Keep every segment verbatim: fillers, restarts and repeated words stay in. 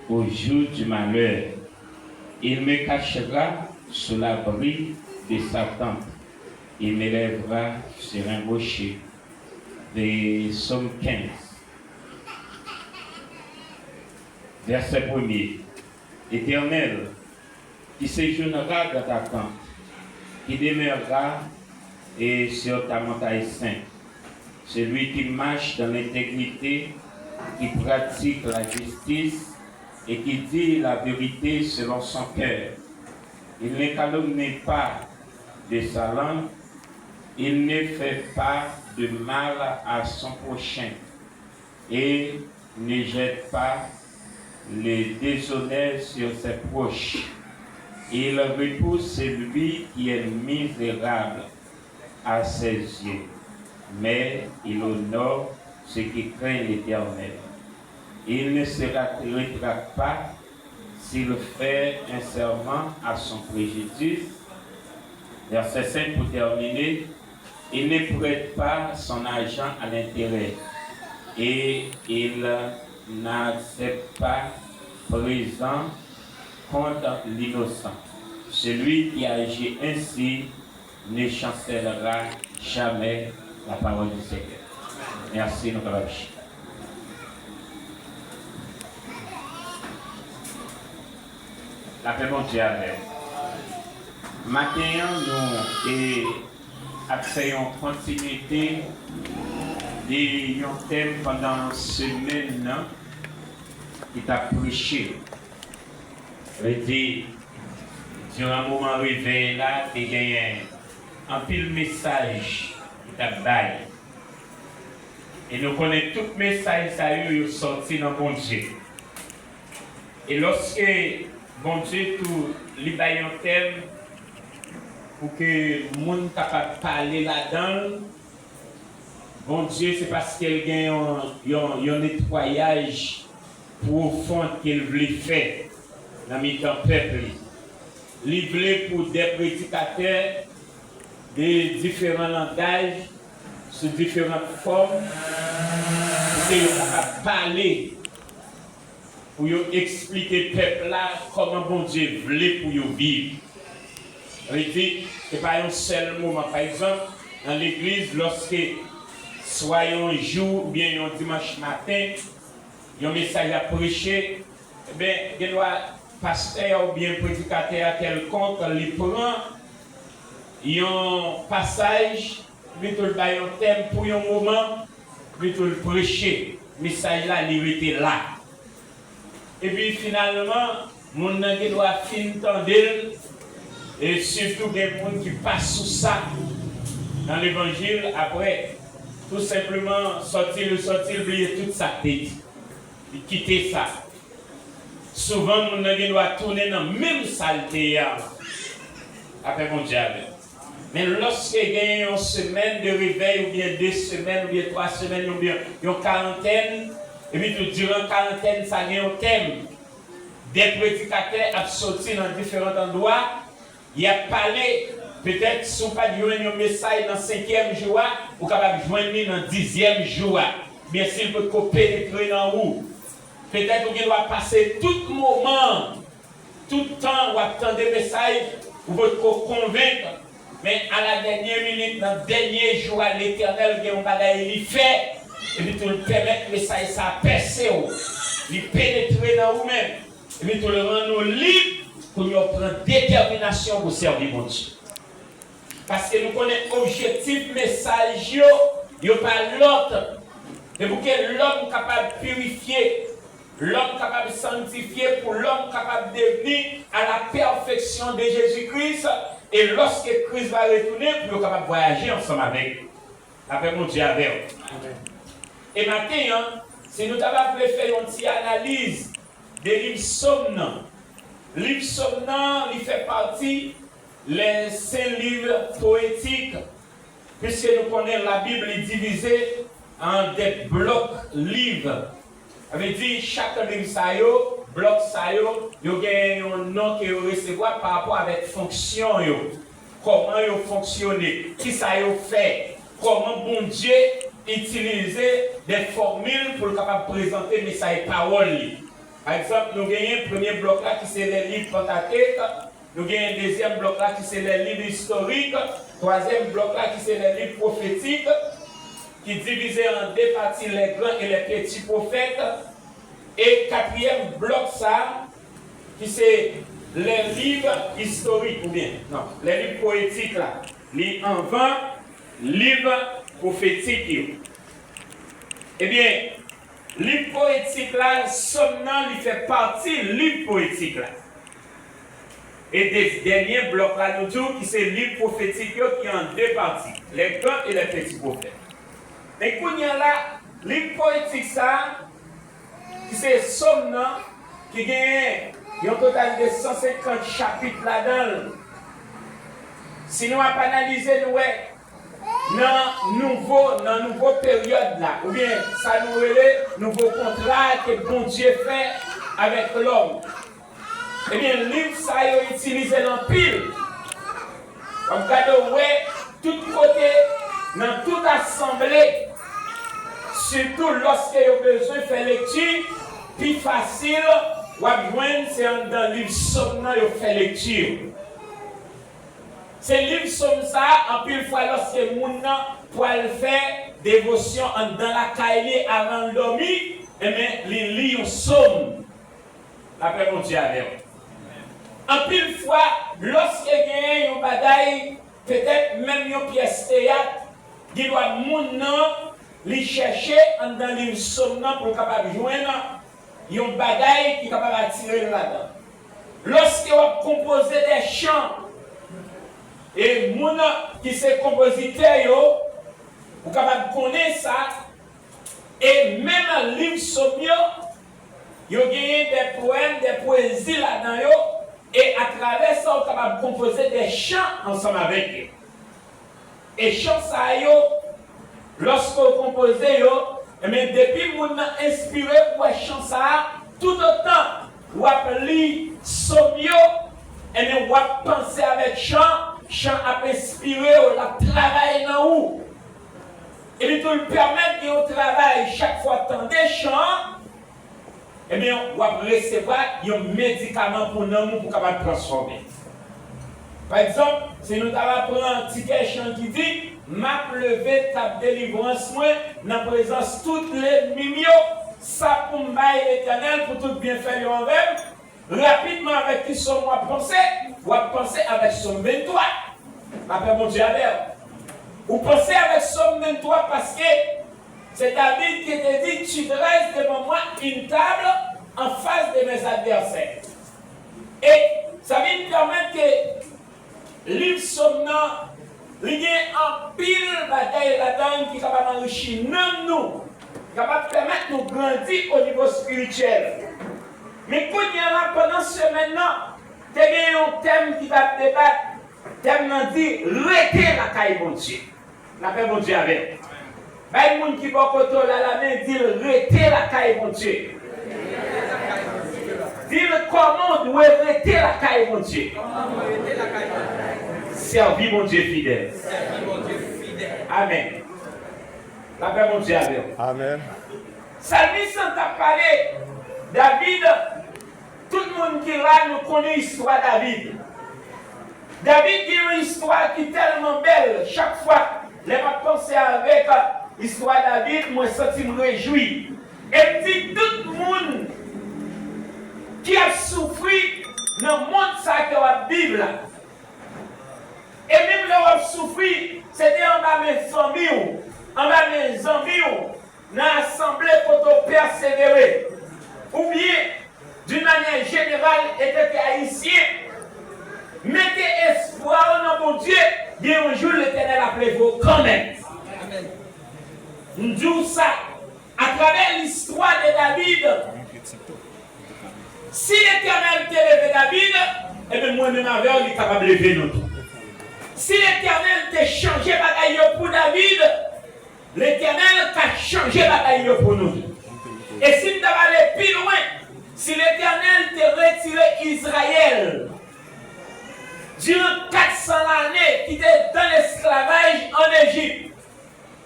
au jour du malheur. Il me cachera sous l'abri de sa tente. Il m'élèvera sur un rocher. De Psaume quinze. Verset premier. Éternel, qui séjournera dans ta tente, qui demeurera et sur ta montagne sainte. Celui qui marche dans l'intégrité, qui pratique la justice et qui dit la vérité selon son cœur. Il ne calomnie pas de sa langue, il ne fait pas de mal à son prochain et ne jette pas le déshonneur sur ses proches. Il repousse celui qui est misérable à ses yeux, mais il honore ceux qui craignent l'Éternel. Il ne se rétracte pas s'il fait un serment à son préjudice. Verset cinq pour terminer. Il ne prête pas son argent à l'intérêt et il n'accepte pas présent contre l'innocent. Celui qui agit ainsi ne chancellera jamais la parole du Seigneur. Mèsi, nou kapab chita. Lapè Bondye avè w. Maten an, nou te ap fè yon kontinite de yon tèm pandan semèn nan ki t ap preche. Vle di, diran moman revèy la, te genyen anpil mesaj ki t ap bay. E nou konnen tout mesaj sa yo, yo sòti nan Bondye. E lòske Bondye tou, li bay yon tèm pou ke moun kapab pale ladan l, Bondye, se paske l gen yon, yon, yon netwayaj pwofon ke l vle fè nan mitan pèp li. Li vle pou de predikatè de diferan langaj, sou diferan fòm, pou ke yo kapab pale, pou yo eksplike pèp la kòman Bondye vle pou yo viv. Sa vle di, se pa yon sèl moman. Pa egzanp, nan legliz, lòske swa yon jou oubyen yon dimanch maten, yon mesaj ap preche, ebyen, gen dwa pastè a oubyen predikatè a kèlkonk, li pran yon pasaj, li tou l bay yon tèm pou yon moman, li tou l preche mesaj la, li rete la. Epi finalman, moun nan gen dwa fin tande l, e sitou gen moun ki pa sou sa nan levanjil, apre, tou senpleman, sòti l, sòti l, bliye tout sa k te di. Li kite sa. Souvan, moun nan gen dwa tounen nan menm sa l te ye a. Lapè Bondye avè w. Men lòske gen yon semèn de revèy, oubyen de semèn, oubyen twa semèn, oubyen yon karantèn, epi tou diran karantèn sa gen yon tèm, de predikatè ap soti nan diferan andwa, y ap pale, petèt si w pa t jwenn yon mesaj nan senkyèm jou a, ou kapab jwenn li nan dizyèm jou a, oubyen si l potko penetre nan ou. Petèt ou gen dwa pase tout moman an, tout tan w ap tande mesaj, ou potko konvenk, men a la dènyè minit, nan dènyè jou a, Letènèl gen yon bagay li fè, epi tou l pèmèt mesaj sa a pèse w, li penetre nan ou menm, epi tou l rann ou lib, kounye a w pran detèminasyon pou w sèvi Bondye. Paske nou konnen objektif mesaj yo, yo pa lòt, se pou ke lòm kapab pirifye, lòm kapab sanntifye, pou lòm kapab devni à la perfection de Jésus-Christ, e lòske Kris va retounen, pou yo kapab vwayaje ansanm avèk li. Lapè Bondye avè w. E maten an, si nou ta va vle fè yon ti analiz de liv Sòm nan, liv Sòm nan, li fè pati les saints livres poétiques, piske nou konnen Labib li divize an de blòk liv. Sa vle di, chak liv sa yo, blòk sa yo, yo gen yon non ke yo resevwa pa rapò avèk fonksyon yo, kòman yo fonksyone, kisa yo fè, kòman Bondye itilize de fòmil pou l kapab prezante mesaj pawòl li. Pa egzanp, nou genyen premye blòk la ki se lè liv Pantatèk, nou genyen dezyèm blòk la ki se lè liv istorik, twazyèm blòk la ki se lè liv pwofetik, ki divize an de pati, les grands et les petits prophètes, e katriyèm blòk sa a, ki se lè liv istorik, oubyen, non, lè liv poetik la, li anvan liv pwofetik yo. Ebyen, liv poetik la, sòm nan, li fè pati liv poetik la. E de, dènye blòk la, nou di w ki se liv pwofetik yo ki an de pati, les grands et les petits prophètes. Men kounye a la, liv poetik sa a, ki se sòm nan, ki genyen yon total de san senkant chapit ladan l. Si nou ap analize, nou wè, nan nouvo, nan nouvo peryòd la, oubyen sa nou rele nouvo kontra ke Bondye fè avèk lòm. Ebyen, liv sa yo itilize l anpil. W ap gade, w wè, tout kote, nan tout asanble, sitou lòske yo bezwen fè lekti, pi fasil, w ap jwenn se anndan liv sòm nan yo fè lekti yo. Se liv sòm sa a, anpil fwa, lòske moun nan pral fè devosyon anndan lakay li, avan l dòmi, enben, li li yon sòm. Lapè Bondye avè w. Anpil fwa, lòske genyen yon bagay, petèt menm yon pyès teyat, gendwa moun nan, li chèche anndan liv sòm nan pou l kapab jwenn yon bagay ki kapab atire l ladan. Lòske w ap konpoze de chan, e moun ki se konpozitè yo, ou kapab konnen sa, e menm liv sòm yo, yo genyen de powèm, de pwezi ladan yo, e atravè sa, ou kapab konpoze de chan ansanm avèk yo. E chan sa yo, lòske w konpoze yo, enben, depi moun nan enspire pou wè chan sa a, toutotan w ap li sòm yo, enben, w ap panse avèk chan, chan ap enspire w, l ap travay nan ou. Epi tou, l pèmèt gen yon travay, chak fwa w tande chan an, ebyen, w ap resevwa yon medikaman pou nanm ou pou kapab transfòme. Pa egzanp, si nou ta va pran ti kè chan ki di, "M ap leve tab delivrans mwen nan prezans tout lènmi m yo, sa pou m bay Letènèl pou tout byenfè yo anvè m." Rapidman, avèk ki sòm w ap panse? W ap panse avèk sòm venntwa. Lapè Bondye avè w. Ou panse avèk sòm venntwa paske se David ki te di, "Tu dresses devant moi une table en face de mes adversaires." E sa vin pèmèt ke liv sòm nan, li gen anpil bagay ladan l ki kapab anrichi nanm nou, ki kapab pèmèt nou grandi o nivo espirityèl. Men kounye a la, pandan semèn nan, te gen yon tèm ki t ap debat. Tèm nan di, "Rete lakay Bondye." Lapè Bondye avè w. Bay moun ki bò kote w la lamen, di l, "Rete lakay Bondye." Di l kòman w dwe rete lakay Bondye. Sèvi Bondye fidèl. Amèn. Lapè Bondye avè w. Amèn. Salmis lan t ap pale David. Tout moun ki la, nou konnen istwa David. David gen yon istwa ki tèlman bèl, chak fwa lè m ap panse avèk, euh, istwa David, mwen santi m rejwi. E m di tout moun ki ap soufri nan mond sa ke w ap viv la. E menm lè w ap soufri, se te anba men fanmi w, anba men zanmi w, nan asanble kote w pèsevere, oubyen d'une manière générale, antanke Ayisyen, mete espwa w nan Bondye, gen yon jou Letènèl ap leve w kanmenm. M di w sa, atravè listwa de David, si Letènèl te leve David, ebyen mwen menm avè w, li kapab leve nou tou. Si Letènèl te chanje bagay yo pou David, Letènèl ka chanje bagay yo pou nou. E si m ta prale pi lwen, si Letènèl te retire Izrayèl diran kat san lane ki te dan lesklavaj ann Ejip,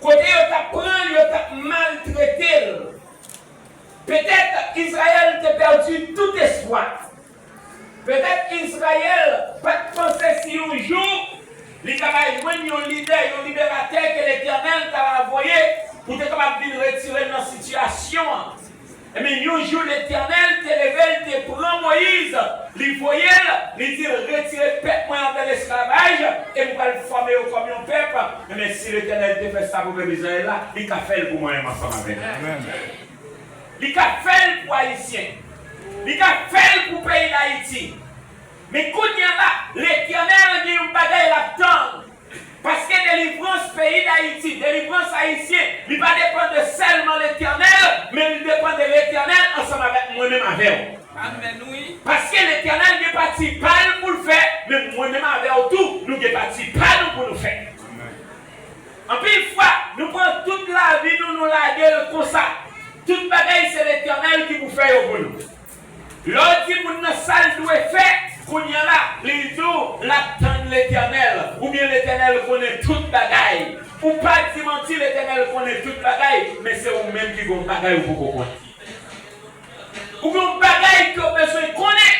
kote yo t ap pran l, yo t ap maltrete l, Petèt Izrayèl te pèdi tout espwa. Petèt Izrayèl pa t panse si yon jou li ta va jwenn yon lidè, yon liberatè ke Letènèl ta va voye pou te kapab vin retire l nan sitiyasyon an. Ebyen, yon jou Letènèl te leve, l te pran Moyiz, li voye l, li di l, "Retire pèp mwen an nan lesklavaj, e m pral fòme yo kòm yon pèp." Ebyen, si Letènèl te fè sa pou pèp Izrayèl la, li ka fè l pou mwen menm ansanm avè w. Amèn. Li ka fè l pou Ayisyen. Li ka fè l pou peyi Dayiti. Men kounye a la, Letènèl gen yon bagay l ap tann. Paske delivrans peyi Dayiti, delivrans ayisyen, li pa depann de sèlman Letènèl, men li depann de Letènèl ansanm avèk mwen menm avè w. Amèn, wi. Paske Letènèl gen pati pa l pou l fè, men mwen menm avè w tou, nou gen pati pa nou pou nou fè. Anpil fwa, nou pran tout lavi nou, nou lage l konsa. Tout bagay se Letènèl ki pou fè yo pou nou. Lè w di moun nan sa l dwe fè, kounye a la, li di w l ap tann Letènèl, oubyen Letènèl konnen tout bagay. Ou pa di manti, Letènèl konnen tout bagay, men se ou menm ki gen yon bagay ou poko konnen. Ou gen yon bagay ke w bezwen konnen.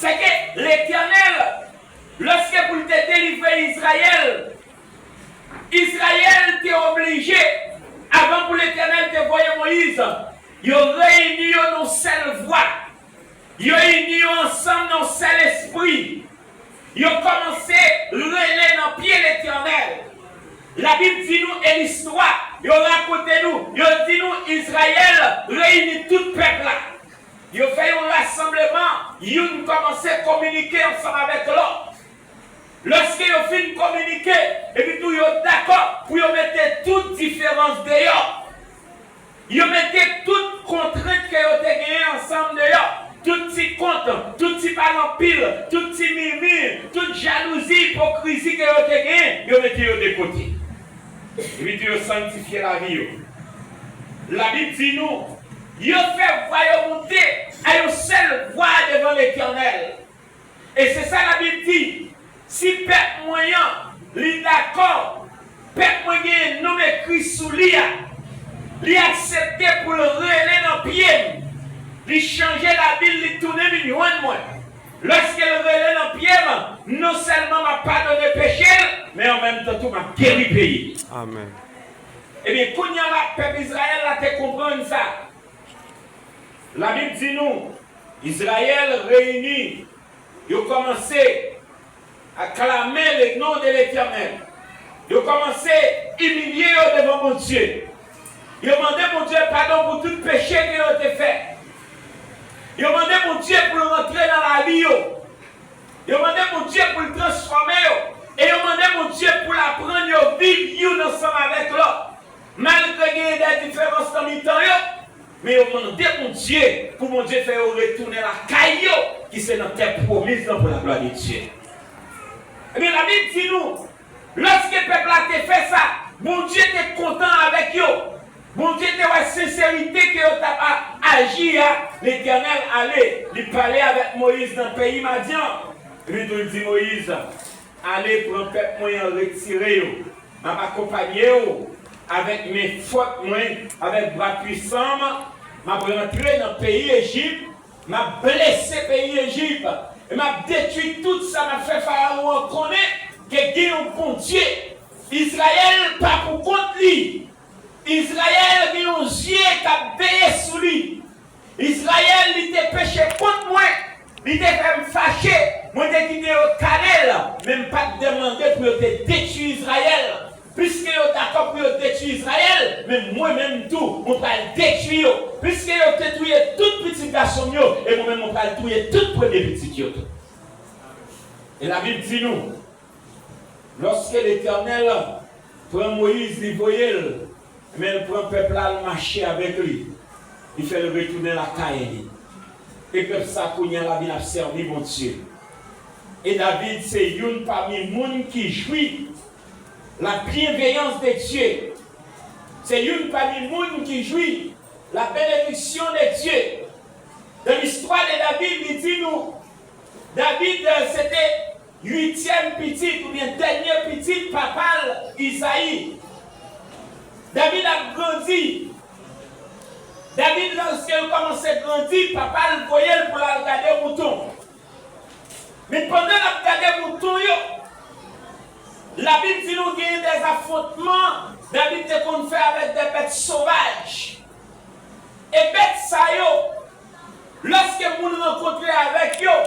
Se ke Letènèl, lòske pou l te delivre Izrayèl, Izrayèl te oblije, avan pou Letènèl te voye Moyiz, yo reyini yo nan yon sèl vwa. Yo ini yo ansanm nan yon sèl espri. Yo kòmanse rele nan pye Letènèl. Labib di nou, e listwa, yo rakonte nou, yo di nou Izrayèl reyini tout pèp la. Yo fè yon rasanbleman, youn kòmanse kominike ansanm avèk lòt. Lòske yo fin kominike, epi tou yo dakò pou yo mete tout diferans deyò. Yo mete tout kontrent ke yo te genyen ansanm deyò. Tout ti kont, tout ti pale anpil, tout ti mimi, tout jalouzi, ipokrizi ke yo te genyen, yo mete yo de kote. Epi tou yo sanntifye lavi yo. Labib di nou, yo fè vwa yo moute a yon sèl vwa devan Letènèl. E se sa Labib di, si pèp mwen an, li dakò, pèp mwen genyen non m ekri sou li a, li aksepte pou l rele nan pye m, li chanje lavi l, li tounen vin jwenn mwen. Lòske l rele nan pye m, non sèlman m ap padone peche l, men an menm tan tou m ap geri peyi l. Amèn. Ebyen, kounye a la, pèp Izrayèl la te konprann sa. Labib di nou, Izrayèl reyini, yo kòmanse aklame le non de Letènèl. Yo kòmanse imilye yo devan Bondye. Yo mande Bondye padon pou tout peche ke yo te fè. Yo mande Bondye pou l rantre nan lavi yo. Yo mande Bondye pou l transfòme yo. E yo mande Bondye pou l aprann yo viv youn ansanm avèk lòt. Malgre genyen de diferans nan mitan yo, men yo mande Bondye pou Bondye fè yo retounen lakay yo, ki se nan tè pwomiz lan pou laglwa de Dye. Ebyen, Labib di nou, lòske pèp la te fè sa, Bondye te kontan avèk yo. Bondye te wè senserite ke yo t ap a-, aji a, Letènèl ale, li pale avèk Moyiz nan peyi Madyan. Epi tou, li di Moyiz, "Ale, pran pèp mwen an, retire yo. M ap akonpanye w avèk men fòt mwen, avèk bra pwisan m. M ap rantre nan peyi Ejip, m ap blese peyi Ejip, e m ap detwi tout sa m ap fè Farawon an konnen ke gen yon Bondye. Izrayèl pa pou kont li. Izrayèl gen yon zye k ap veye sou li. Izrayèl, li te peche kont mwen, li te fè m fache, mwen te kite yo kale l, men m pa t demande pou yo te detwi Izrayèl. Piske yo dakò pou yo detwi Izrayèl, men mwen menm tou, mwen pral detwi yo. Piske yo te touye tout pitit gason m yo, e mwen menm, mwen pral touye tout premye pitit yo tou." E Labib di nou, lòske Letènèl pran Moyiz, li voye l, men l pran pèp la, l mache avèk li, li fè l retounen lakay li. E pèp sa kounye a la vin ap sèvi Bondye. E David se youn pami moun ki jwi la bienveillance de Dieu. Se youn pami moun ki jwi la bénédiction de Dieu. Dans l'histoire de David, li di nou, David, euh, se te uityèm pitit oubyen dènye pitit papa l, Izayi. David ap grandi. David, lòske l kòmanse grandi, papa l voye l pou l al gade mouton. Men pandan l ap gade mouton yo, Labib di nou genyen dèzafwontman David te konn fè avèk de bèt sovaj. E bèt sa yo, lòske moun rankontre avèk yo,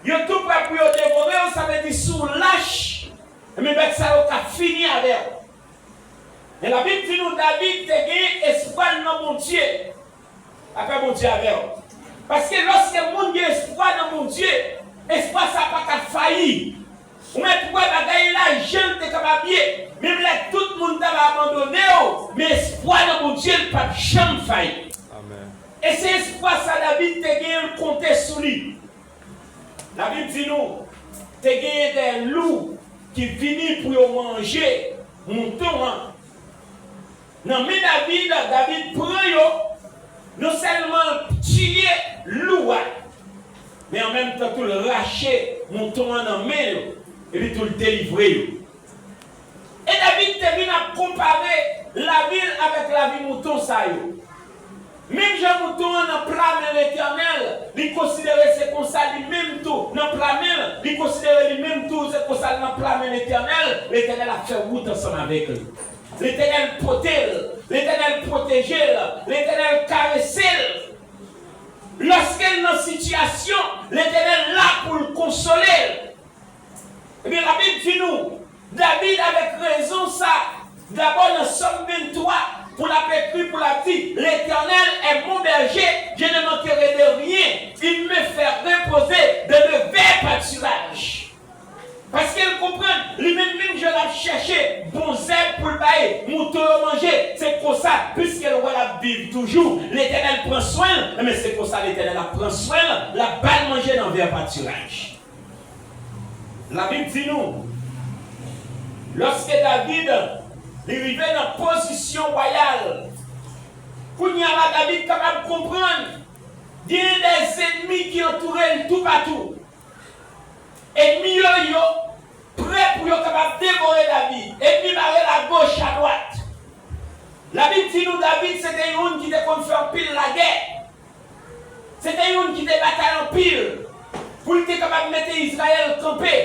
yo tou prè pou yo devore w, sa vle di si w lach, men bèt sa yo ka fini avè w. Men Labib di nou David te gen espwa nan Bondye. Lapè Bondye avè w. Paske lòske moun gen espwa nan Bondye, espwa sa pa ka fayi. Ou mèt wè bagay la jan l te kapab ye. Menm lè tout moun t ap abandone w, men espwa nan Bondye l p ap janm fayi. Amèn. E se espwa sa David te gen, l konte sou li. Labib di nou, te genyen de lou ki vini pou yo manje mouton an. Nan men David, David pran yo, non sèlman l tiye lou a, men an menm tan tou l rache mouton an nan men yo, epi tou l delivre yo. E David te vin ap konpare lavi l avèk lavi mouton sa yo. Menm jan mouton an nan pla men Letènèl, li konsidere se konsa li menm tou nan pla men l, li konsidere li menm tou se konsa l nan pla men Letènèl, Letènèl ap fè wout ansanm avèk li. Letènèl pote l, Letènèl pwoteje l, Letènèl karese l. Lòske l nan sitiyasyon, Letènèl la pou l konsole l. Ebyen, Labib di nou, David, avèk rezon sa, dabò nan Sòm venntwa, pou l ap ekri, pou l ap di, L'Éternel est mon berger, je ne manquerai de rien. Il me fait reposer dans de verts pâturages. Paske l konprann, li menm, menm jan l ap chèche bon zèb pou l bay mouton yo manje, se konsa, piske l wè l ap viv toujou, Letènèl pran swen l, enben se konsa Letènèl ap pran swen l, l ap ba l manje nan vè patiraj. Labib di nou, lòske David li rive nan pozisyon wayal, kounye a la David kapab konprann gen de zènmi ki antoure l toupatou. Ènmi yo, yo prè pou yo kapab devore David. Ènmi bare l agoch, adwat. Labib di nou David se te youn ki te konn fè anpil lagè. Se te youn ki te batay anpil pou l te kapab mete Izrayèl kanpe.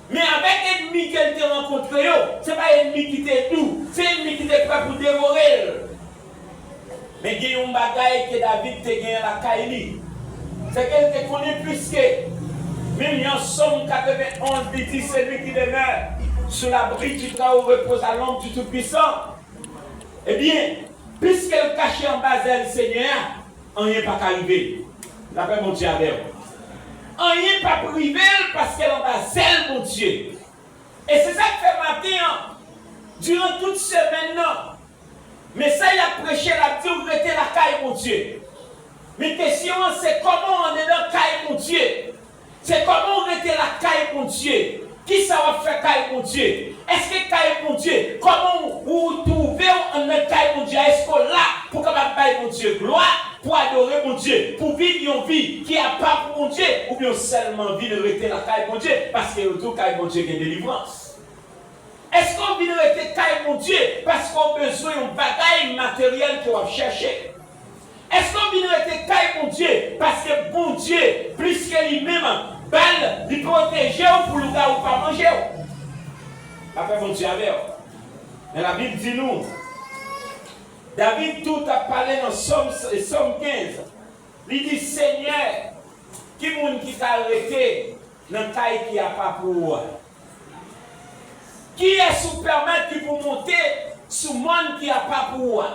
Men avèk ènmi ke l te rankontre yo, se pa ènmi ki te dou, se ènmi ki te prè pou devore l. Men gen yon bagay ke David te genyen lakay li. Se ke l te konnen pliske, menm jan Sòm katrevenn onz li di, celui qui demeure sous l'abri du Très-Haut repose à l'ombre du Tout-Puissant. Ebyen, piske l kache anba zèl Senyè a, anyen pa ka rive l. Lapè Bondye avè w. Anyen p ap rive l paske l anba zèl Bondye. E se sa k fè maten an, diran tout semèn nan, mesaj y ap preche, l ap di w rete lakay Bondye. Men kesyon an, se kòman w anndan kay Bondye? Se kòman w rete lakay Bondye? Kisa w ap fè kay Bondye? Èske kay Bondye, kòman w, ou twouve w anndan kay Bondye a? Èske w la pou w kapab bay Bondye glwa, pou adore Bondye, pou viv yon vi ki apa pou Bondye, oubyen w sèlman vin rete lakay Bondye paske yo di w kay Bondye gen delivrans? Èske w vin rete kay Bondye paske w bezwen yon bagay materyèl ke w ap chèche? Èske w vin rete kay Bondye paske Bondye, plis ke li menm, ba l, li pwoteje w pou lougawou pa manje w? Lapè Bondye avè w. Men Labib di nou, David tou t ap pale nan Sòm, Sòm kenz. Li di, Senyè, ki moun ki ka rete nan kay ki apa pou ou a? Kiyès ou pèmèt ki pou monte sou mòn ki apa pou ou a?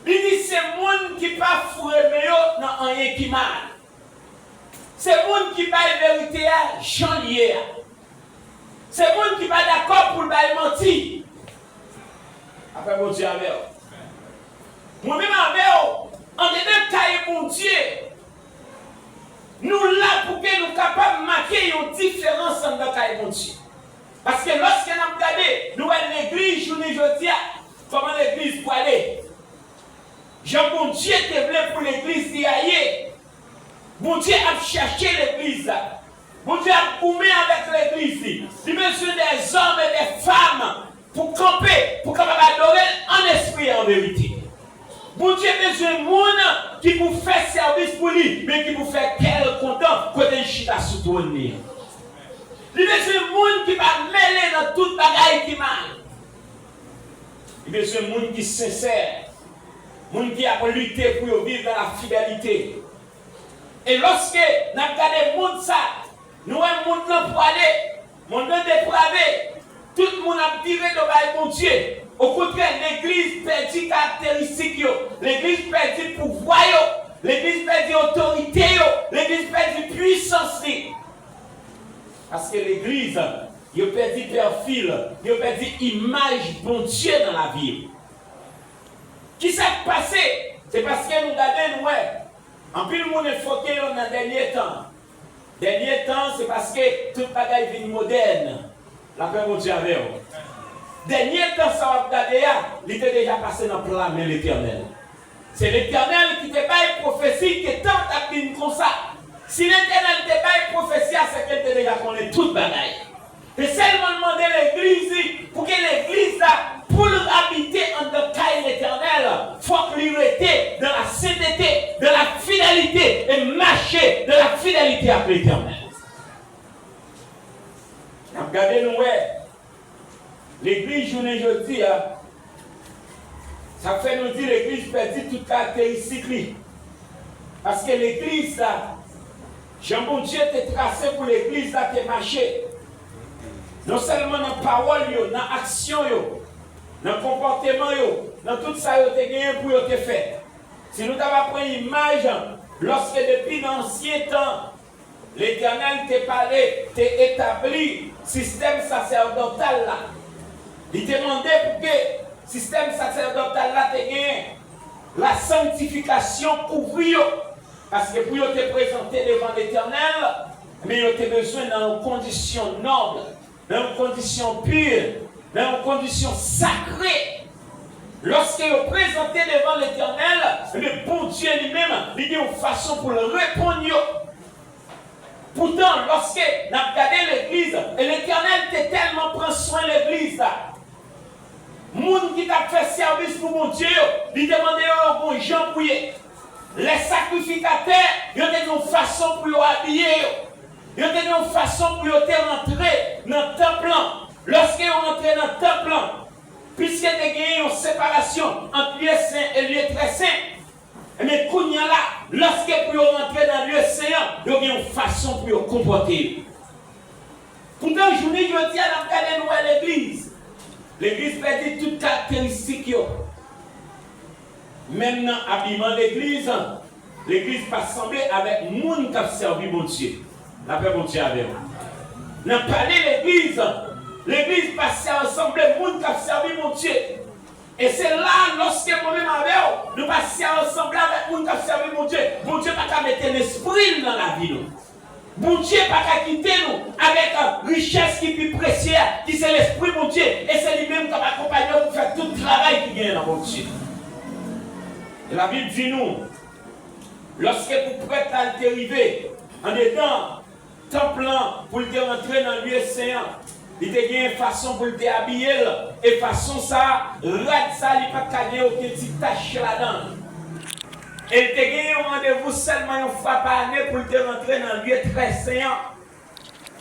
Li di, se moun ki pa foure men yo nan anyen ki mal. Se moun ki bay verite a jan l ye a. Se moun ki pa dakò pou l bay manti. Lapè Bondye avè w. Mwen menm avè w, andedan kay Bondye, nou la pou ke nou kapab make yon diferans anndan kay Bondye. Paske lòske n ap gade, nou wè legliz jounen jodi a, kòman legliz pwale. Jan Bondye te vle pou legliz li a ye, Bondye ap chèche legliz la. Bondye ap goumen avèk legliz li. Li bezwen dèzòm e dèfanm pou kanpe, pou kapab adore l an espri e an verite. Bondye bezwen moun ki pou fè sèvis pou li, men ki pou fè kè l kontan kote l chita sou twòn li an. Li bezwen moun ki pa mele nan tout bagay ki mal. Li bezwen moun ki sensè, moun ki ap lite pou yo viv nan la fidelite. E lòske n ap gade mond sa, nou wè mond lan pwale, mond lan deprave, tout moun ap vire do bay Bondye. Okontrè, legliz pèdi karakteristik yo, legliz pèdi pouvwa yo, legliz pèdi otorite yo, legliz pèdi pwisans li. Paske legliz, yo pèdi pèfil, yo pèdi imaj Bondye nan lavi yo. Kisa k pase? Se paske nou gade, nou wè, anpil moun enfoke yo nan dènye tan. Dènye tan, se paske tout bagay vin modèn. Lapè Bondye avè w. Dènye tan sa w ap gade a, li te deja pase nan pla men Letènèl. Se Letènèl ki te bay pwofesi ke tan t ap vin konsa. Si Letènèl te bay pwofesi a, se ke l te deja konnen tout bagay. Se sèlman l mande legliz li, pou ke legliz la, pou l abite anndan kay Letènèl, fòk li rete dans la sainteté, dans la fidélité, e mache dans la fidélité ak Letènèl. N ap gade, nou wè, legliz jounen jodi a, sa fè nou di legliz pèdi tout karakteristik li. Paske legliz la, jan Bondye te trase pou legliz la te mache, non sèlman nan pawòl yo, nan aksyon yo, nan konpòteman yo, nan tout sa yo te genyen pou yo te fè. Si nou ta va pran imaj, lòske depi nan ansyen tan, Letènèl te pale, te etabli sistèm sasèdotal la. Li te mande pou ke sistèm sasèdotal la te gen la sanktifikasyon kouvri yo. Paske pou yo te prezante devan Letènèl, men yo te bezwen nan yon kondisyon nòb, nan yon kondisyon pi, nan yon kondisyon sakre. Lòske yo prezante devan Letènèl, men Bondye li menm, li gen yon fason pou l reponn yo. Poutan, lòske n ap gade legliz, e Letènèl te tèlman pran swen legliz la. Moun ki t ap fè sèvis pou Bondye yo, li te mande yo, yo gon jan pou ye. Lè sakrifikatè, yo te gen yon fason pou yo abiye yo. Yo te gen yon fason pou yo te rantre nan tanp lan. Lòske yo rantre nan tanp lan, piske te gen yon separasyon ant lye sen e lye trè sen, Ebyen, kounye a la, lòske pou yo rantre nan lye sen an, yo gen yon fason pou yo konpòte yo. Poutan, jounen jodi a, n ap gade, nou wè legliz. Legliz pèdi tout karakteristik yo. Menm nan abiman legliz, legliz pa sanble avèk moun k ap sèvi Bondye. Lapè Bondye avè w. Nan pale legliz, legliz pa sanble moun k ap sèvi Bondye. E se la, lòske mwen menm avè w, nou pa sanble avèk moun k ap sèvi Bondye, Bondye pa ka mete lespri l nan lavi nou. Bondye pa ka kite nou avèk, euh, richès ki pi presye a, ki se Lespri Bondye, e se li menm k ap akonpanye w pou fè tout travay ki genyen nan Bondye. E Labib di nou, lòske pou prèt la te rive andedan, tanp lan, pou l te rantre nan lye sen an, li te gen fason pou l te abiye l, e fason sa a, rad sa a, li pa t ka gen okenn ti tach ladan l. E l te gen yon randevou sèlman yon fwa pa ane pou l te rantre nan lye trè sen an.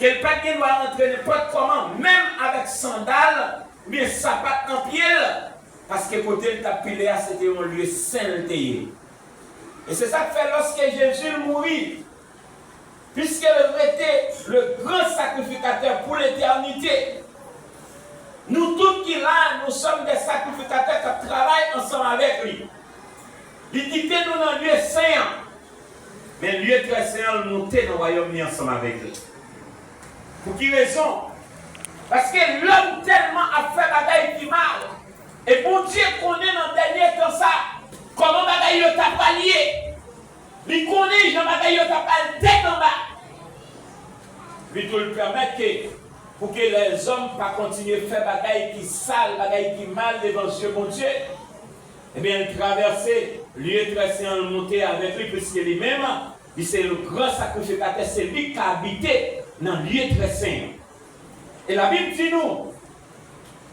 Ke l pa t gen dwa rantre nenpòt kòman, menm avèk sandal oubyen sapat nan pye l, paske kote l t ap pile a, se te yon lye sen l te ye. E se sa k fè, lòske Jezi mouri, Piske l rete le grand sacrificateur pour l'éternité, nou tout ki la, nou sòm de sakrifikatè k ap travay ansanm avèk li. Li kite nou nan lye sen an, men lye trè sen an, l monte nan wayòm li ansanm avèk li. Pou ki rezon? Paske lòm tèlman ap fè bagay ki mal, e Bondye konnen nan dènye tan sa, kòman bagay yo ta pral ye. Li konnen jan bagay yo t ap al tèt anba. Li tou l pèmèt ke, pou ke lèzòm pa kontinye fè bagay ki sal, bagay ki mal devan zye Bondye, ebyen, l travèse lye trè sen an, l monte avèk li, piske li menm, li se le gran sakrifikatè, se li k ka abite nan lye trè sen an. E Labib di nou,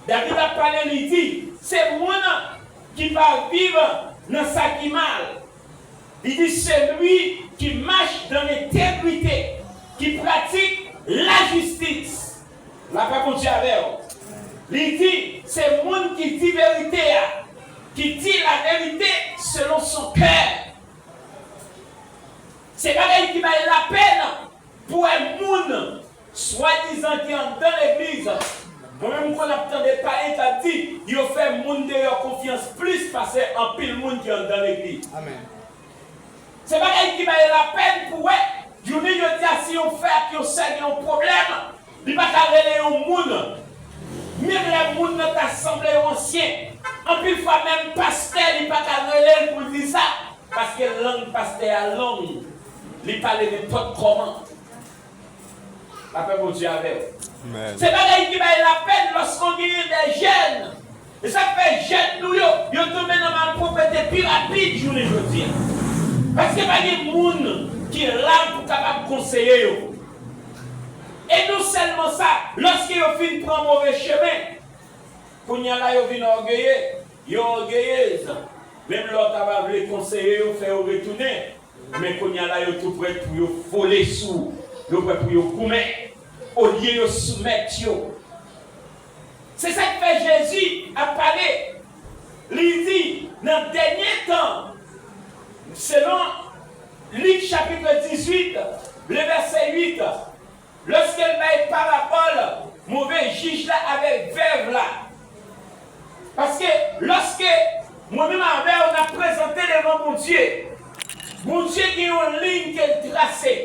David ap pale, li di, se moun ki pa viv nan sa ki mal. Li di, celui qui marche dans l'intégrité, qui pratique la justice. Lapè Bondye avè w. Li di, se moun ki di verite a, qui dit la vérité selon son cœur. Se bagay ki bay lapenn pou wè moun swadizan ki anndan legliz. Mwen menm, m konn ap tande payen k ap di yo fè moun deyò konfyans plis pase anpil moun ki anndan legliz. Amèn. Se bagay ki bay lapenn pou wè, jounen jodi a, si yon frè ak yon sè gen yon pwoblèm, li pa ka rele yon moun. Menm lè moun nan ta sanble yon ansyen, anpil fwa menm pastè, li pa ka rele l pou l di sa, paske lang pastè a long, li pale nenpòt kòman. Lapè Bondye avè w. Amèn. Se bagay ki bay lapenn lòske w genyen de jèn. E sa k fè jèn nou yo, yo tonbe nan malpwòpte pi rapid jounen jodi a. Paske pa gen moun ki la pou kapab konseye yo. E non sèlman sa, lòske yo fin pran move chemen, kounye a la yo vin ògeye, yo ògeyez. Menm lè w ta va vle konseye yo, fè yo retounen, men kounye a la yo tou prèt pou yo vole sou ou, yo prèt pou yo goumen, olye yo soumèt yo. Se sa k fè Jezi ap pale. Li di, nan dènye tan, selon Lik chapit dizuit, le vèsè uit, lòske l bay parabòl move jij la avèk vèv la. Paske lòske mwen menm avè w n ap prezante devan Bondye, Bondye gen yon liy ke l trase,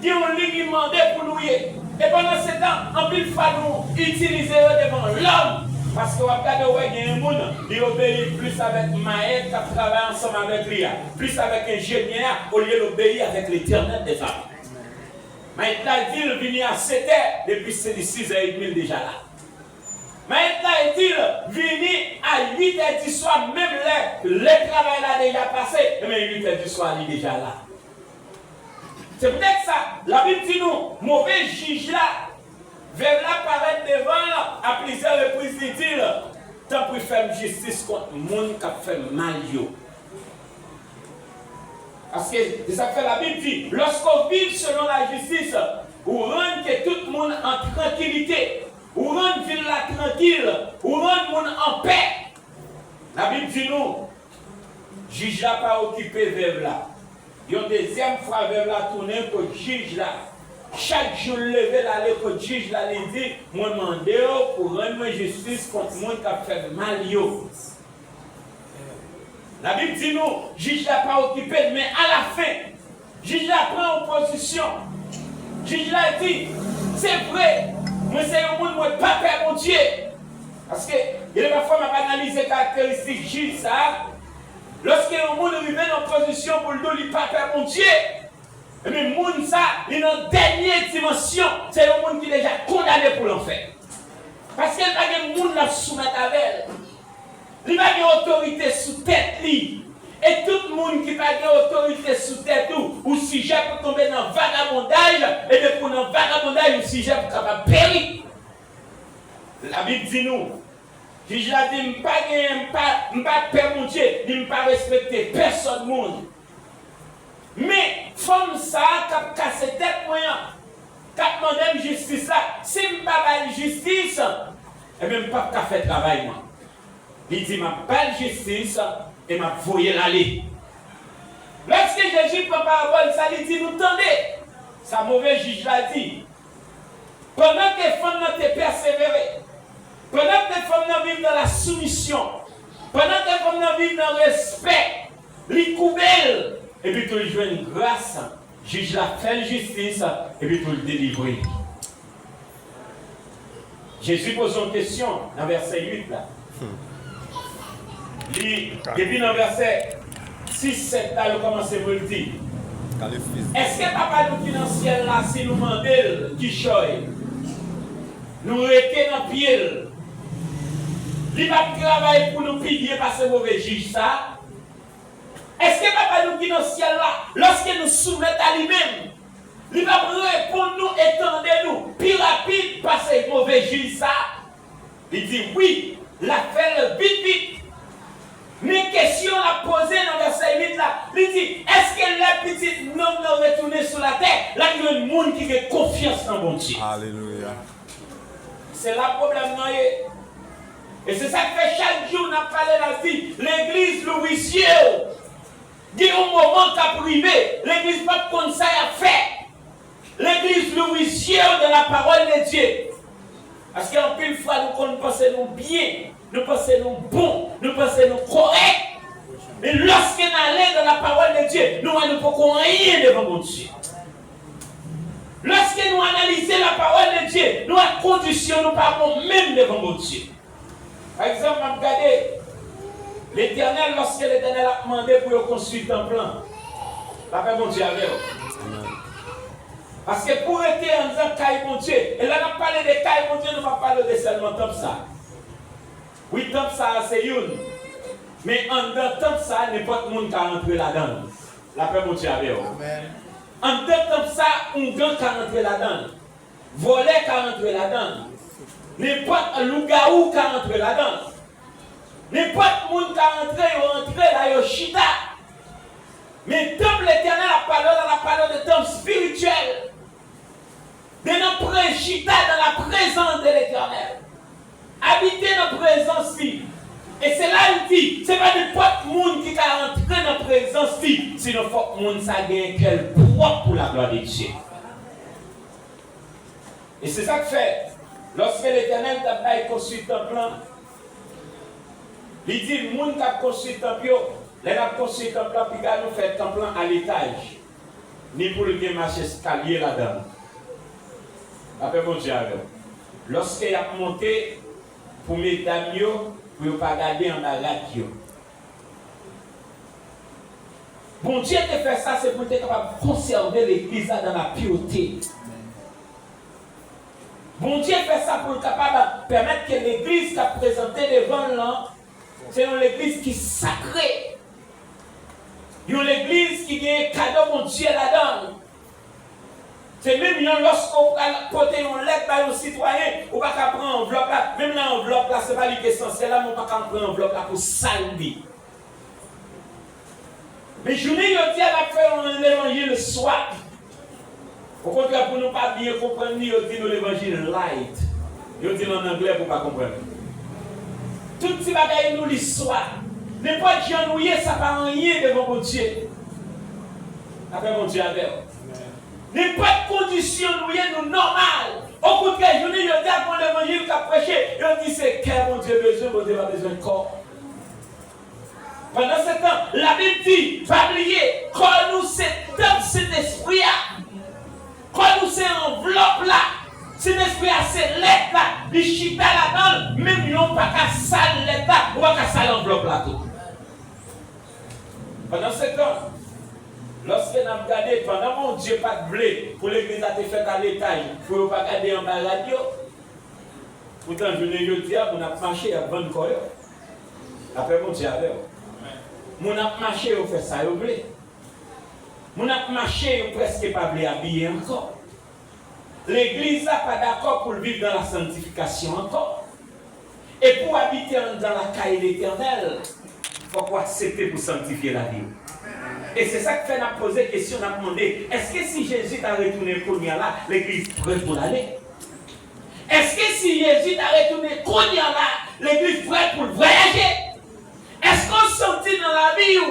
gen yon liy li mande pou nou ye. E pandan se tan, anpil fwa nou itilize yo devan lòm. Paske w ap gade, w wè gen yon moun, li obeyi plis avèk mayèt k ap travay ansanm avèk li a, plis avèk enjenyè a, olye l obeyi avèk Letènèl dèzame. Mayèt la di l vini a sèt è, depi se li sis è edmi l deja la. Mayèt la di l vini a uit è di swa, menm lè, lè travay la deja pase, ebyen uit è di swa li deja la. Se poutèt sa, Labib di nou, move jij la, vèv la parèt devan l a plizyè repriz, li di l, tanpri fè m jistis kont moun k ap fè m mal yo. Paske, se sa k fè Labib di, lòske w viv selon lajistis, ou rann ke tout moun an trankilite, ou rann vil la trankil, ou rann moun anpè. Labib di nou, jij la pa okipe vèv la. Yon dezyèm fwa, vèv la tounen kot jij la. Chak jou, l leve, l ale kot jij la, li di, mwen mande w pou rann mwen jistis kont moun k ap fè m mal yo. Labib di nou, jij la pa okipe l, men alafen, jij la pran yon pozisyon. Jij la di, se vre, mwen se yon moun, mwen pa pè Bondye. Paske, gen de pafwa m ap analize karakteristik jij sa a. Lòske yon moun rive nan pozisyon pou l di w li pa pè Bondye, ebyen, moun sa, li nan dènye dimansyon, se yon moun ki deja kondane pou lanfè. Paske l pa gen moun l ap soumèt avè l. Li pa gen otorite sou tèt li. E tout moun ki pa gen otorite sou tèt ou, ou sijè pou tonbe nan vagabondaj, e depi w nan vagabondaj, ou sijè pou kapab peri. Labib di nou, jij la di, m pa gen, m pa, m pa pè Bondye, ni m pa respekte pèsòn moun. Men, fanm sa a k ap kase tèt mwen an, k ap mande m jistis la, si m pa ba l jistis, ebyen, m p ap ka fè travay mwen. Li di, m ap ba l jistis e m ap voye l ale. Lòske Jezi pran parabòl sa, li di nou, tande sa move jij la di. Pandan ke fanm nan te pèsevere, pandan ke fanm nan viv nan la soumisyon, pandan ke fanm nan viv nan respè, li koube l, epi tou l jwenn gras, jij la fè l jistis, epi tou l delivre l. Jezi poze yon kesyon nan vèsè uit la. Li, depi nan vèsè sis, sèt la, yo kòmanse pou l di, èske Papa nou ki nan syèl la, si nou mande l kichòy, nou rete nan pye l, li p ap travay pou nou pi byen pase move jij sa a? Èske Papa nou ki nan syèl la, lòske nou soumèt a li menm, li p ap reponn nou e tande nou pi rapid pase move jij sa a? Li di, wi, l ap fè l vit vit. Men kesyon l ap poze nan vèsè uit la, li di, èske lè Pitit nonm nan retounen sou latè, l ap jwenn moun ki gen konfyans nan Bondye? Alelouya. Se la pwoblèm nan ye. E se sa k fè chak jou n ap pale, n ap di, legliz, louvri zye w. Gen yon moman k ap rive, legliz p ap konn sa y ap fè. Legliz, louvri zye w dans la parole de Dieu. Paske anpil fwa nou konn panse nou byen, nou panse nou bon, nou panse nou kòrèk. Men lòske n ale dans la parole de Dieu, nou wè nou poko anyen devan Bondye. Lòske nou analize la parole de Dieu, nou wè kondisyon nou pa bon menm devan Bondye. Pa egzanp, m ap gade Letènèl, lòske Letènèl ap mande pou yo konstwi tanp lan, lapè Bondye avè w. Paske pou rete anndan kay Bondye, e lè n ap pale de kay Bondye, nou p ap pale de sèlman tanp sa. Wi, tanp sa a se youn, men anndan tanp sa a, nenpòt moun ka rantre ladan l. Lapè Bondye avè w. Anndan tanp sa a, oungan ka rantre ladan l. Vòlè ka rantre ladan l. Nenpòt lougawou ka rantre ladan l. Nenpòt moun ka rantre, yo rantre la, yo chita. Men tanp Letènèl ap pale w la, l ap pale w de tanp espirityèl. De nan pre-, chita dans la présence de l'Éternel. Abite nan prezans li. E se la l di, se pa nenpòt moun ki ka rantre nan prezans li, sinon fòk moun sa genyen kè l pwòp pou laglwa de Dye. E se sa k fè, lòske Letènèl t ap bay konstwi tanp lan, li di moun k ap konstwi tanp yo, lè n ap konstwi tanp lan, piga nou fè tanp lan a letaj, ni pou l gen macheskalye ladan l. Lapè Bondye avè w. Lòske y ap monte, pou medam yo, pou yo pa gade anba rad yo. Bondye te fè sa, se pou l te kapab konsève legliz la dans la pureté. Bondye fè sa pou l kapab pèmèt ke legliz k ap prezante devan l lan, se yon legliz ki sakre. Yon legliz ki gen kado Bondye ladan l. Se menm jan lòske w pral pote yon lèt bay yon sitwayen, ou pa ka pran anvlòp la. Menm nan anvlòp la, se pa li ki esansyèl la, men ou pa ka pran anvlòp la pou sal li. Men jounen jodi a, n ap fè yon levanjil swat. Okontrè, pou nou pa byen konprann li, yo di nou levanjil light. Yo di l ann anglè pou w pa konprann. Tout ti bagay nou li swat. Nenpòt jan nou ye, sa pa anyen devan Bondye. Lapè Bondye avè w. Nenpòt kondisyon nou ye, nou nòmal. Okontrè, jounen jodi a, gon levanjil k ap preche, yo di se kè Bondye bezwen, Bondye pa bezwen kò. Pandansetan, Labib di, pa bliye, kò nou se tanp Sentespri a. Kò nou se anvlòp la. Sentespri a se lèt la. Li chita ladan l. Menm yon pa ka sal lèt la, ou pa ka sal anvlòp la tou. Pandansetan, lòske n ap gade, pandan Bondye pa t vle pou legliz la te fèt a letaj, pou yo pa gade anba rad yo, poutan, jounen jodi a, moun ap mache, y ap vann kò yo. Lapè Bondye avè w. Moun ap mache, yo fè sa yo vle. Moun ap mache, yo prèske pa vle abiye ankò. Legliz la pa dakò pou l viv dans la sanctification ankò. E pou w abite anndan lakay Letènèl, fòk w aksepte pou sanktifye lavi w. E se sa k fè n ap poze kesyon, n ap mande, èske si Jezi ta retounen kounye a la, legliz prè pou l ale? Èske si Jezi ta retounen kounye a la, legliz prè pou l vwayaje? Èske w santi nan lavi w,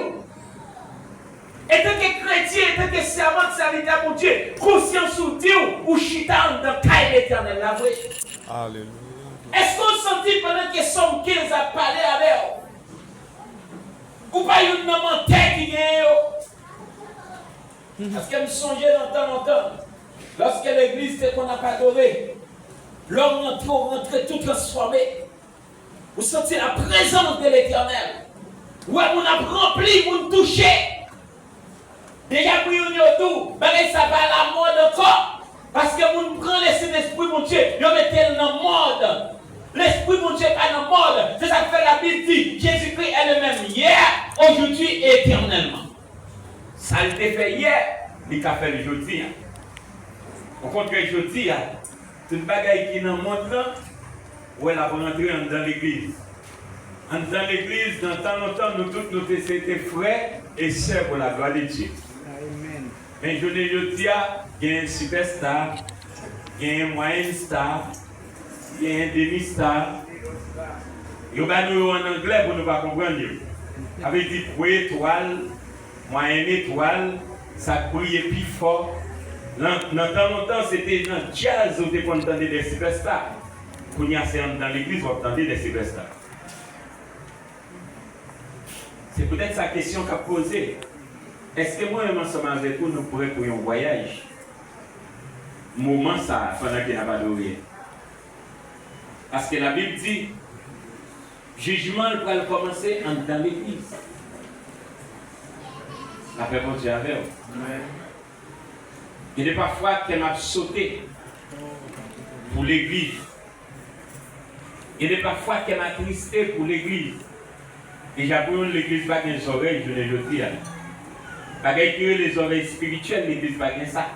etanke kretyen, etanke sèvant, sèvitè Bondye, konsyans ou di w, ou chita anndan kay Letènèl la vre? Alelouya. Èske w santi pandan ke Sòm kenz ap pale avè w, ou pa youn nan mantè ki genyen yo? Paske m sonje nan tan lontan, lòske legliz te konn ap adore, lè w rantre, w rantre tou transfòme. Ou santi la prezans de Letènèl. Ou wè moun ap ranpli, moun touche. Deja pou youn yo tou, bagay sa pa alamòd ankò. Paske moun pran Lesentespri Bondye, yo mete l nan mòd. Lespri Bondye pa nan mòd. Se sa k fè Labib di, Jésus-Christ est le même hier, aujourd'hui et éternellement. Sa l te fè yè, li ka fè l jodi a. Okontrè, jodi a, tout bagay ki nan mond lan, ou wè l ap rantre anndan legliz. Anndan legliz, nan tan lontan, nou tout nou te se te frè e sè pou laglwa de Dye. Men jounen jodi a, genyen sipèsta, genyen mwayenn sta, genyen demi sta. Yo ba nou yo ann anglè pou nou pa konprann yo. Sa vle di gwo etwal, mwayenn etwal, sa k briye pi fò. Nan, nan tan lontan, se te nan djaz ou te konn tande de sipèsta. Kounye a, se anndan legliz w ap tande de sipèsta. Se poutèt sa kesyon k ap poze, èske mwen menm ansanm avèk ou nou prè pou yon vwayaj? Moman sa a, pandan ke n ap adore. Paske Labib di, jijman l pral kòmanse anndan legliz. Lapè Bondye avè w. Gen de pafwa kè m ap sote pou legliz. Gen de pafwa kè m atriste pou legliz. Deja pou youn, legliz pa gen zòrèy jounen jodi a. Bagay ki rele zòrèy espirityèl, legliz pa gen sa.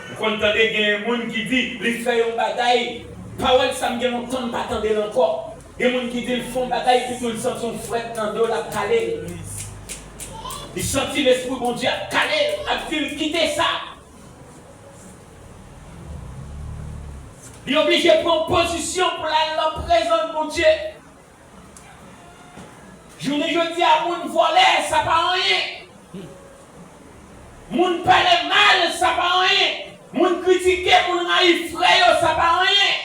Ou konn tande gen moun ki di, li fè yon bagay, pawòl sa m gen lontan m pa tande l ankò. Gen moun ki di l fè yon bagay, epi tou l santi yon frèt nan do l ap kale l. Li santi Lespri Bondye ap kale l, ap di l kite sa. Li oblije pran pozisyon pou l al nan prezans Bondye. Jounen jodi a, moun vòlè, sa pa anyen. Moun pale mal, sa pa anyen. Moun kritike, moun rayi frè yo, sa pa anyen.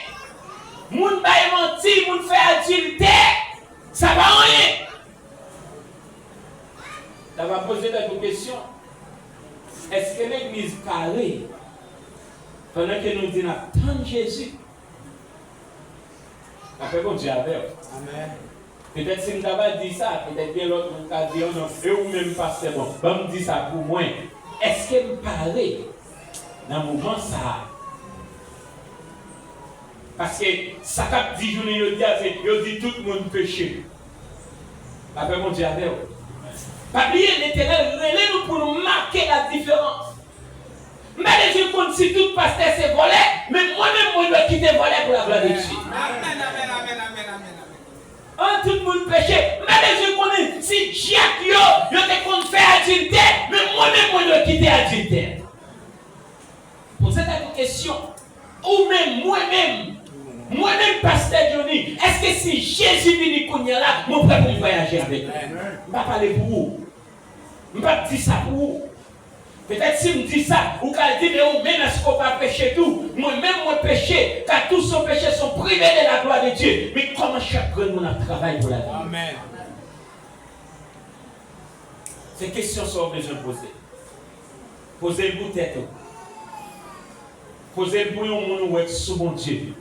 Moun bay manti, moun fè adiltè, sa pa anyen. N ap poze tèt nou kesyon, èske legliz pare pandan ke nou di n ap tann Jezi? Lapè Bondye avè w. Amèn. Petèt si m ta va di sa, petèt gen lòt moun ka di, "Oh non, e ou menm pastè, bon, ban m di sa pou mwen. Èske m pare nan moman sa a?" Paske sa k ap di jounen jodi a, se yo di tout moun peche. Lapè Bondye avè w. Pa bliye, Letènèl rele nou pou nou make ladiferans. M pa bezwen konn si tout pastè se vòlè, men mwen menm, mwen dwe kite vòlè pou laglwa de Dye. Amèn, amèn, amèn, amèn, amèn, amèn. An, tout moun peche. M pa bezwen konnen si dyak yo, yo te konn fè adiltè, men mwen menm, mwen dwe kite adiltè. Poze tèt ou kesyon. Ou menm, mwen menm, mwen menm, pastè Johnny, èske si Jezi vini kounye a la, mwen prè pou m vwayaje avèk li? M pa pale pou ou. M p ap di sa pou ou. Petèt si m di sa, ou ka di, "Men ou menm, èske w pa peche tou?" Mwen menm, mwen peche, car tous sont péchés, sont privés de la gloire de Dieu. Men kòman chak grenn moun ap travay pou lavi? Amèn. Se kesyon sa w bezwen poze. Poze l pou tèt ou. Poze l pou yon moun ou wè k sou Bondye.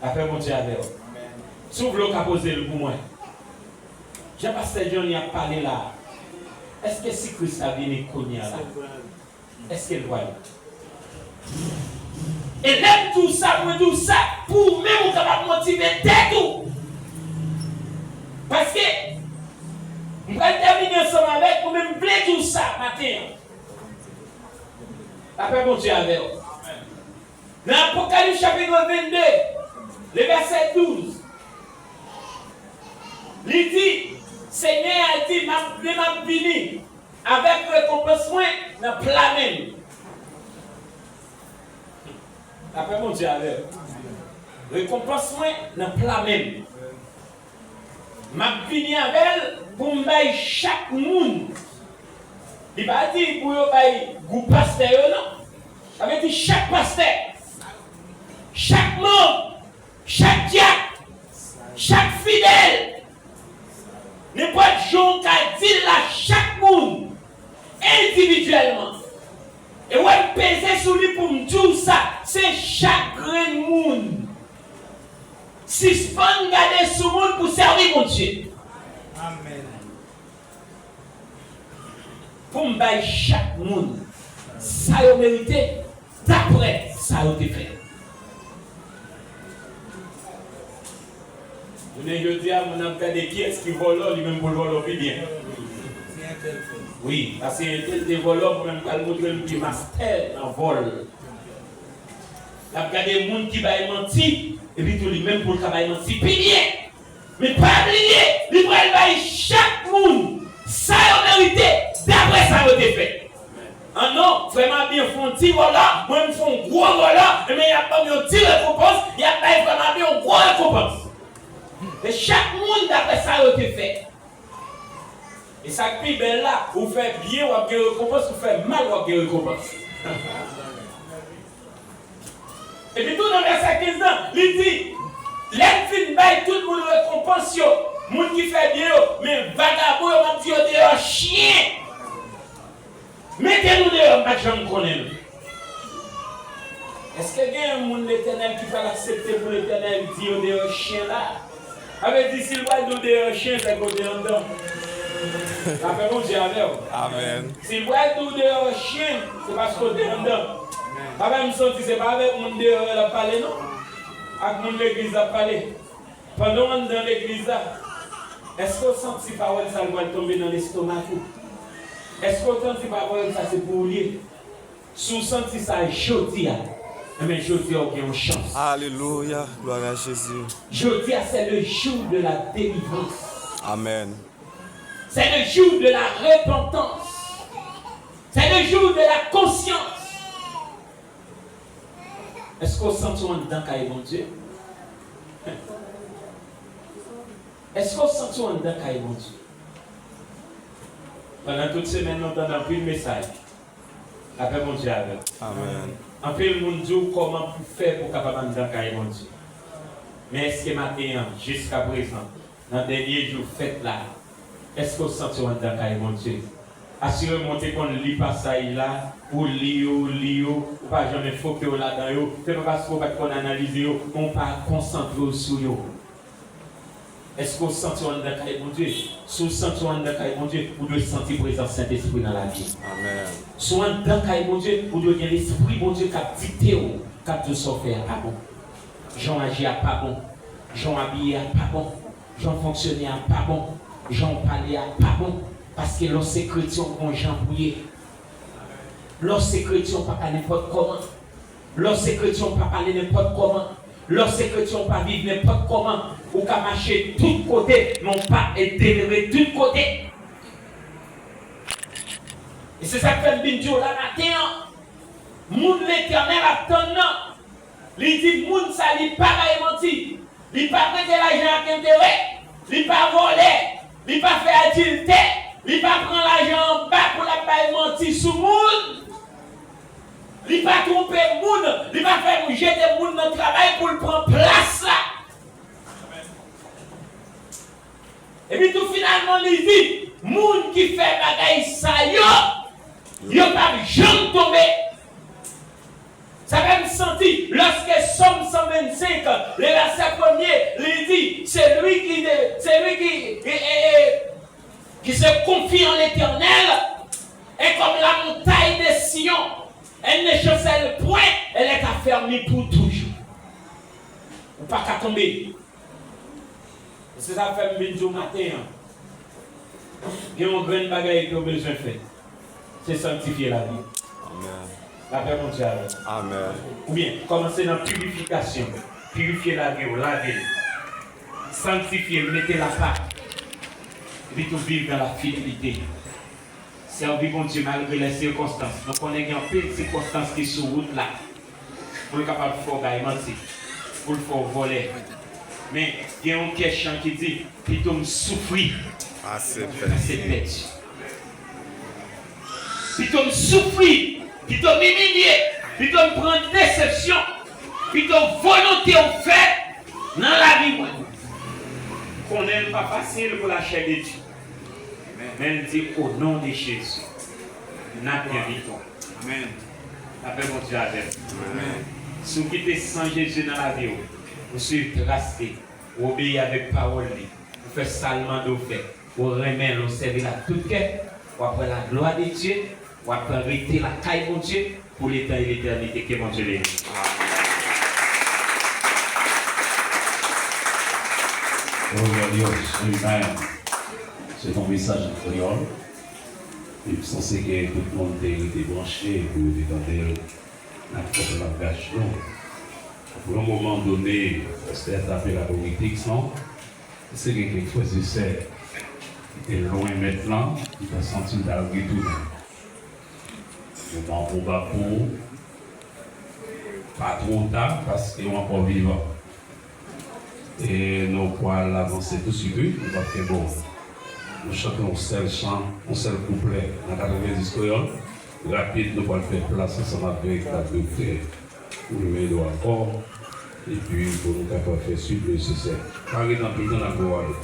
Lapè Bondye avè w. Si w vle, w ka poze l pou mwen. Jan pastè Johnny ap pale la a, èske si Kris la vini kounye a la, èske l pral? E lè m di w sa, mwen di w sa pou ou menm, ou kapab motive tèt ou. Paske m pral tèmine ansanm avèk ou, men m vle di w sa maten an. Lapè Bondye avè w. Nan Apokalips chapit vennde, le vèsè douz, li di, Senyè a di, "M ap, men m ap vini avèk rekonpans mwen nan pla men m." Lapè Bondye avè w. Rekonpans mwen nan pla men m. M ap vini avè l pou m bay chak moun. Li pa di pou yo bay gwoup pastè yo, non. Sa vle di chak pastè, chak manm, chak dyak, chak fidèl. Nenpòt jan w ka di l la, chak moun, endividyèlman. E wè m peze sou li pou m di w sa, se chak grenn moun. Sispann gade sou moun pou sèvi Bondye. Amèn. Pou m bay chak moun sa yo merite, daprè sa yo te fè. Jounen jodi a, moun ap gade kiyès ki vòlò, li menm pou l vòlò pi byen. Wi, paske entèl te vòlò, mwen menm pral montre l ki mastè nan vòl. L ap gade moun ki bay manti, Epi tou li menm pou l ka bay manti pi byen. Men pa bliye, li pral bay chak moun sa yo merite, dapre sa yo te fè. An non, frè Mabyen fè yon ti vòlò, mwen m fè yon gwo vòlò, ebyen y ap ban m yon ti rekonpans, y ap bay frè Mabyen yon gwo rekonpans. E chak moun dapre sa yo te fè. E sa k pi bèl la, ou fè byen, w ap gen rekonpans, ou fè mal, w ap gen rekonpans. Epi tou nan vèsè kenz lan, li di, lè m fin bay tout moun rekonpans yo, moun ki fè byen yo, men vagabon yo, m ap di yo deyò chen. Mete nou deyò, m pa t janm konnen nou. Èske gen yon moun Letènèl ki pral aksepte pou Letènèl di yo deyò chen la? Sa vle di, si l pral di w deyò chen, se paske w te anndan. Lapè Bondye avè w. Amèn. Si l pral di w deyò chen, se paske w te anndan. Papa, m santi se pa avèk moun deyò yo l ap pale, non. Ak moun legliz l ap pale. Pandan w anndan legliz la, èske w santi pawòl sa l pral tonbe nan lestomak ou? Èske w santi pawòl sa se pou ou l ye? Si w santi sa jodi a, enben jodi a w gen yon chans. Alelouya, glwa a Jezi. Jodi a, c'est le jour de la délivrance. Amèn. C'est le jour de la repentance. C'est le jour de la conscience. Èske w santi w anndan kay Bondye? Èske w santi w anndan kay Bondye? Pandan tout semèn, nou tande anpil mesaj. Lapè Bondye avè w. Amèn. Anpil moun di w kòman pou fè pou w kapab anndan kay Bondye. Men èske maten an, jiskaprezan, nan dènye jou fèt la, èske w santi w anndan kay Bondye? Asireman w te konn li pasaj la, ou li yo, ou li yo, ou pa janmen foke w ladan yo. Se pa paske w pa t konn analize yo, men w pa konsantre w sou yo. Èske w santi w anndan kay Bondye? Si w santi w anndan kay Bondye, ou dwe santi prezans Sentespri nan lavi w. Amèn. Si w anndan kay Bondye, ou dwe gen Lespri Bondye k ap dikte w, k ap di w sa w fè a pa bon. Jan w aji a pa bon. Jan w abiye a pa bon. Jan w fonksyone a pa bon. Jan w pale a pa bon. Paske lè w se kretyen, w gon jan pou w ye. Lè w se kretyen, w pa ka nenpòt kòman. Lè w se kretyen, w pa pale nenpòt kòman. Lè w se kretyen, w pa viv nenpòt kòman. Ou ka mache tout kote, men w pa e demere tout kote. E se sa k fè m vin di w la maten an, moun Letènèl ap tann nan, li di moun sa li pa bay manti. Li pa prete lajan ak enterè, li pa vòlè, li pa fè adiltè, li pa pran lajan anba pou l ap bay manti sou moun, li pa twonpe moun, li pa fè jete moun nan travay pou l pran plas la. Epi tou finalman li di, moun ki fè bagay sa yo, yo p ap janm tonbe. Sa fè m santi, lòske Sòm san vennsenk, le vèsè premye, li di, celui qui, celui qui, et, et, et, qui se confie en l'Éternel est comme la montagne de Sion, elle ne chancelle point, elle est affermie pour toujours. Ou pa ka tonbe. Se sa k fè m vin di w maten an, gen yon grenn bagay ke w bezwen fè. Se sanktifye lavi w. Amèn. Lapè Bondye avè w. Amèn. Oubyen, kòmanse nan pirifikasyon. Pirifye lavi w, lave l. Sanktifye l, mete l apa. Epi tou viv nan la fidelite. Sèvi Bondye malgre lè sikonstans. Nou konnen gen anpil sikonstans ki sou wout la. Pou l kapab fè w bay manti. Pou l fè w vòlè. Men, gen yon kè chan ki di, pito m soufri. Pase pèdi. Pito m soufri. Pito m imilye. Pito m pran desepsyon. Pito volonte w fèt nan lavi mwen. Konnen l pa fasil pou la chair de Dieu. Men l di, au nom de Jésus, n ap gen viktwa. Amèn. Lapè Bondye avè w. Amèn. Si w kite san Jezi nan lavi w, ou swiv tras li, ou obeyi avèk pawòl li, ou fè sa l mande w fè, ou renmen l, ou sèvi l ak tout kè, w ap wè la gloire de Dieu, w ap rete lakay Bondye, pou letan e letènite. Ke Bondye beni. Glory a Dios. Amen. Se yon mesaj an kreyòl. E m sanse ke tout moun te rete branche pou yo te tande l nan tout langaj nou. Yon moman done, pastè t ape la politik, non? Se gen kèk frè e sè ki te lwen mèt lan, ki ta santi l ta retounen. Moman konba pou ou, pa twò ta, paske w ankò vivan. E nou pral avanse tousuit, wi, nou p ap kenbe w. Nou chante yon sèl chan, yon sèl kouplè nan katrevenndis kreyòl. Rapid, nou pral fè plas ansanm avèk la doktè Wilmer Edouard ankò. Epi, pou nou kapab fè suiv nesesè. Pa ret anpil tan, n ap gwo ale.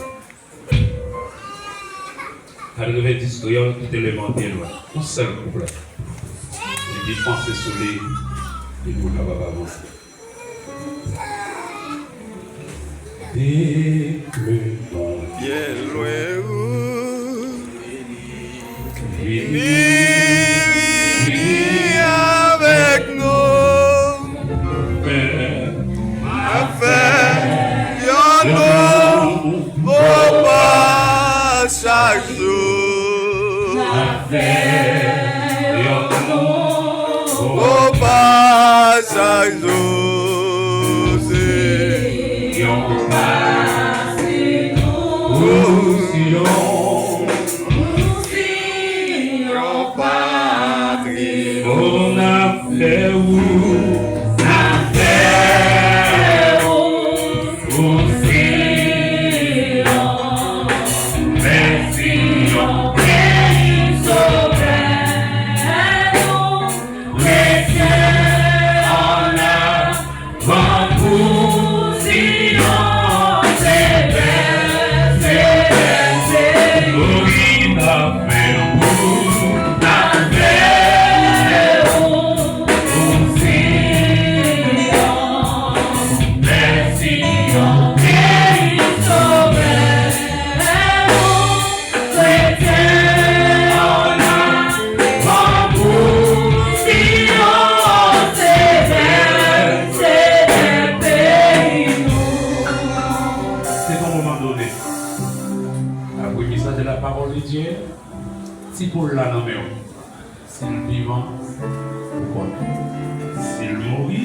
Katrevenndis kreyòl ki te leve an pye lwen. Yon sèl kouplè. Epi panse sou li, epi w kapab avanse. Dekleman. Byen lwen ou vini, vini avèk nou. Afè yon nou. Konpa chak jou. Afè yon nou. Konpa chak jou. Se yon pa, se yon, ou si yon, ou si yon patrimòn. N ap fè ou, n ap fè ou. Pou Siyon, men Siyon, peyi Sovè nou, rete ann avan pou Siyon, se bèl, se bèl, se bèl. Wi, n ap fè ou, n ap fè ou. Pou Siyon, men Siyon, peyi Sovè nou, rete ann avan pou Siyon, se bèl, se bèl peyi nou. Se yon moman done. Apre mesaj de la parole de Dieu, ti pòl la nan men w. Si l vivan, ou konnen. Si l mouri,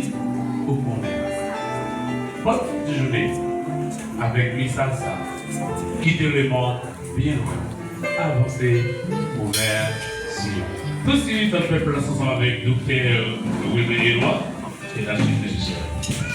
ou konnen. Bòn jounen avèk mesaj sa a. Kite lemonn byen lwen. Avanse pou mèsi. Tousuit, ann fè plas ansanm avèk Doktè Wilmer Edouard e la suite de ce soir.